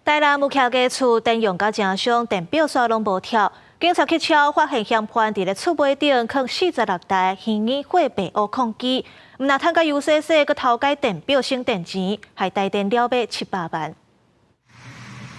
台南有徛家厝電用甲誠傷，電表煞攏無跳。警察去抄，發現嫌犯佇咧厝尾頂囥46台虛擬貨幣挖礦機，毋但趁甲油洗洗，閣偷改電表省電錢，害台電了買700萬。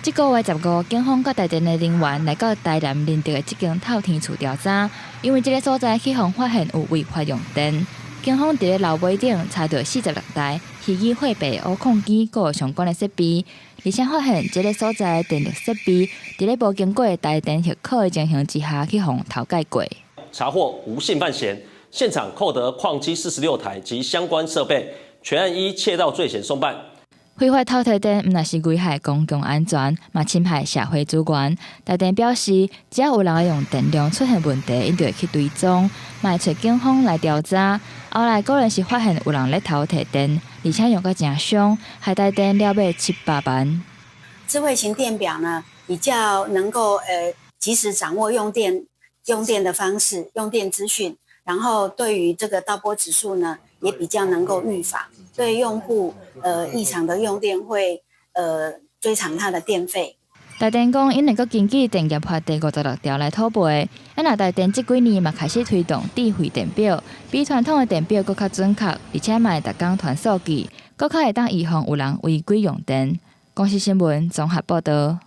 這個月15，警方佮台電的人員來到台南仁德的這間透天厝調查，因為這个所在去予發現有違法用電。警方佇咧樓尾頂查著46台虛擬貨幣挖礦機，閣有相關的設備，而且發現這个所在的電力設備佇咧無經過台電許可的情形之下去予偷改過。查獲吳姓犯嫌，現場扣得礦機46台及相關設備，全案依竊盜罪嫌送辦。非法偷提電，毋但是危害公共安全，嘛侵害社會資源。台電表示，只要有人的用電量出現問題，𪜶就會去追蹤，嘛會揣警方來調查。後來果然是發現有人咧偷提電，而且用甲誠傷，害台電了買700萬。智慧型電表呢，比較能夠及時掌握用電的方式、用電資訊，然後對於這個倒撥指數呢，也比較能夠預防。對用戶異常的用電會追償他的電費。台電講，𪜶會閣根據電業法第56條來討賠。啊，若台電這幾年嘛開始推動智慧電表，比傳統的電表閣較準確，而且嘛會逐工傳數據，閣較會當預防有人違規用電。公視新聞綜合報導。